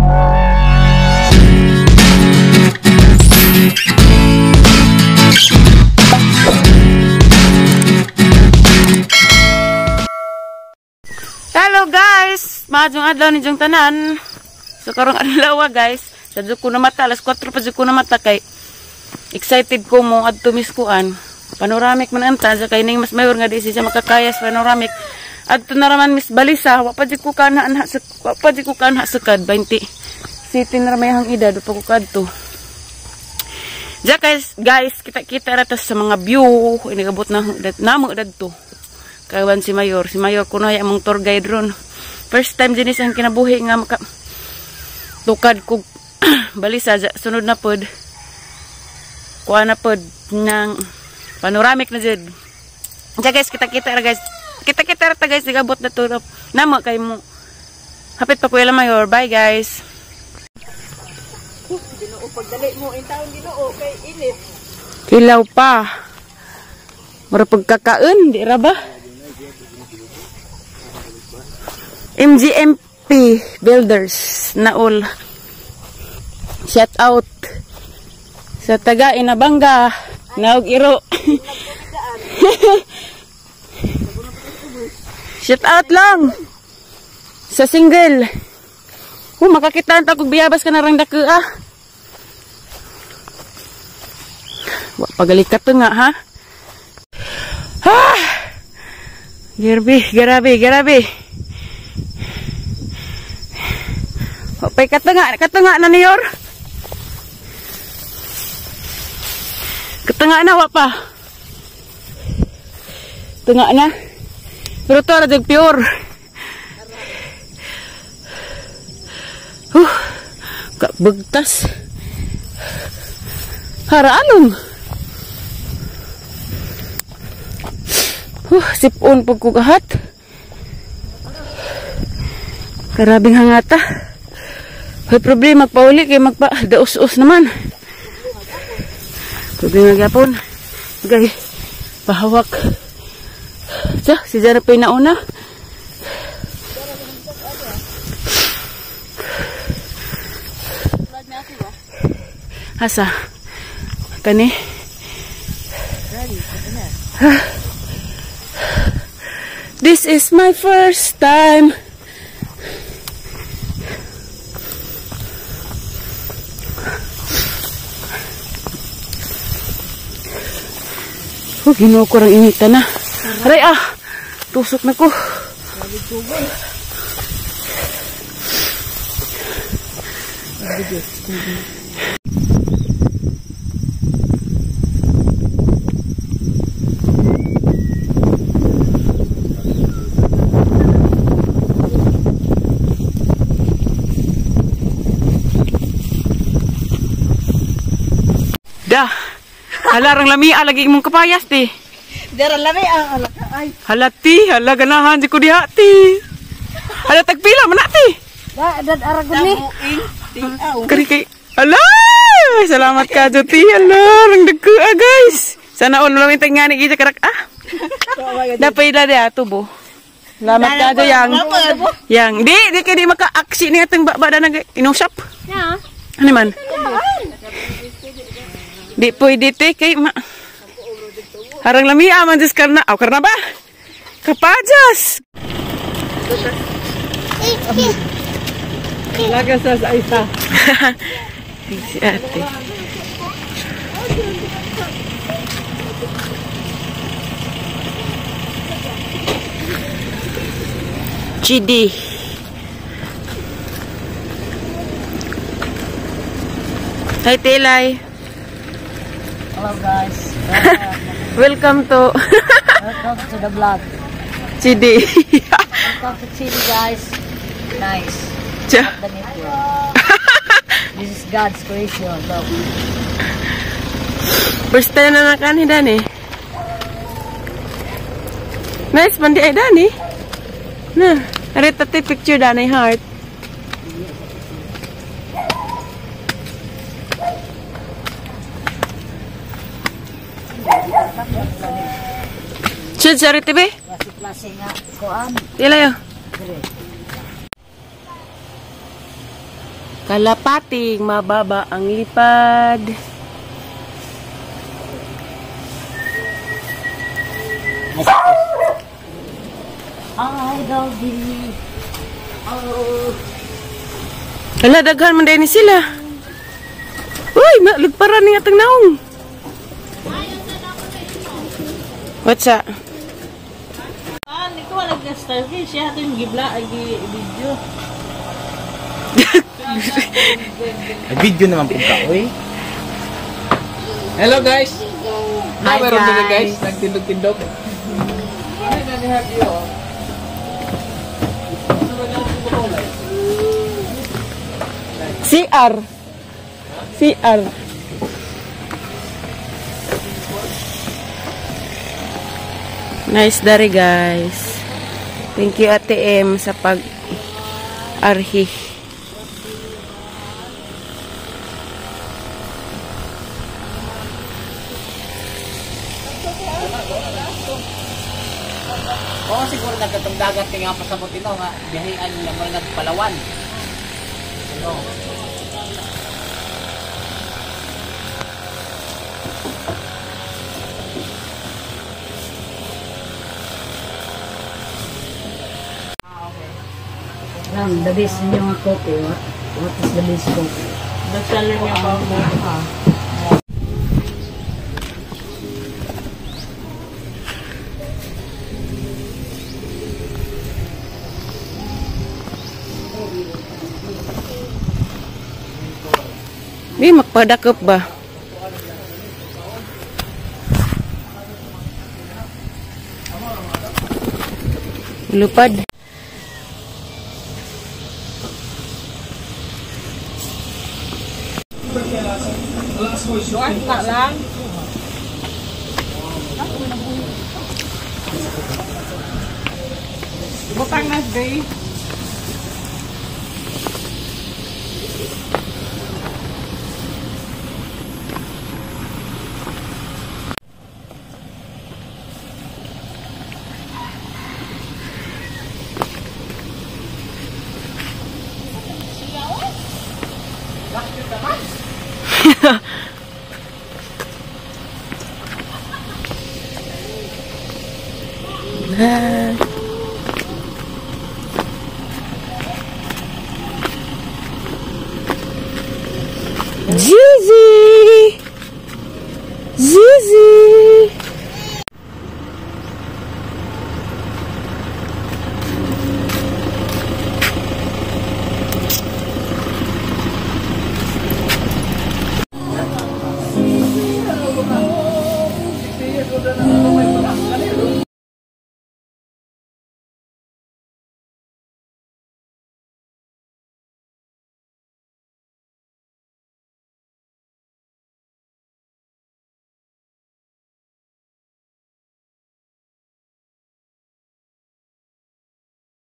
Hello guys! Maadjong adlaw ninyong tanan. So karong adlaw guys, sa jud ko namata alas 4 pa jud ko namata kay excited ko mo adto miskuan. Panoramic man anta sa kay ning mas mayor nga di siya makakaya sa panoramic. Adto na raman Miss Balisa, wa pa jud ko kana wa pa jud ko kana sukad 20 city na ramay hang edad pa ko kadto. Ja guys, kita-kita ra ta sa mga view inigabot na namo dadto. Kawan si Mayor kuno ay among tour guide ron. First time din ang kinabuhi nga maka tukad kog balisa sunod na pod. Kuha na pod ng panoramic na jud. Ja guys, kita-kita ra guys. Kita-kita ra ta guys, nigabot na to. Namo kay mo. Hapit pa kuya Mayor. Bye guys. Ginoo pagdali mo in taon Ginoo kay init. Kilaw pa. Mura pagkakaon, di ra ba? MGMP Builders Naol. Shout out sa taga Inabanga, Naog Iro. Shout out lang sa single. Makakita ta kog biyabas ka narang dako ah. Wa pagalikat nga ha. Ah! Grabe, grabe, grabe. Pay katanga, katanga na niyor. Katanga na wa pa. Tunga na. Pero to ra pure. Kabagtas. Hara anong? Sipon pag kugahat. Karabing hangata. May problema magpauli kay magpa daos-os naman. Problema gyapon. Gay pahawak. Sa si Jara pa nauna. Asa? Kani? This is my first time. Oh, Ginoo ko rang inita na. Aray ah, tusok na ko. Dah. Hala rang lami lagi imong kapayas ti. Dara lami ang ala ay. Hala ti, hala ganahan di ko diha ti. Hala tagpila man na ti. Da dad aragon ni. Kari kay hala. Salamat ka ti. Hala rang dagko ah, guys. Sana all lang intay ngani gid karak ah. Dapay la dia tubo. Salamat ka yang. Yang di di kay di maka-aksi ni atong baba na inusap. Na. Ano man? Di pwede te kay ma. Harang lami aman dis karna. Aw karna ba? Kapajas. Laga sa isa. Si ate. GD. Hi Tilay. Hello guys. Welcome to welcome to the vlog. Chidi. Welcome to Chidi guys. Nice. The network. This is God's creation. Look. First time na nakani Dani. Nice man di ay Dani. Na, arita ti picture Dani heart. Sud sa TV? Klase nga kuan. Ilayo. Kalapating mababa ang lipad. Hi, doggy. Oh. Hala, daghan man din sila. Uy, lagparan ni atong naong. What's up? Ah, hindi ko wala starfish. Siya ito yung gibla, ay video. Nag-video naman po ka, oy. Hello guys! Hi, Na, meron din guys. guys, nagtindog-tindog. Ay, nani-happy oh. CR. CR. Nice dari guys. Thank you Ate M sa pag arhi. Oo, siguro nagkatong dagat kaya nga pasabot ito nga, biyahean nila mo nagpalawan. Ano? Ram, the best ninyo nga coffee. What is the best coffee? Best seller niya pa mo. Di magpadakop ba? Lupad. Doon ka lang. Butang na day.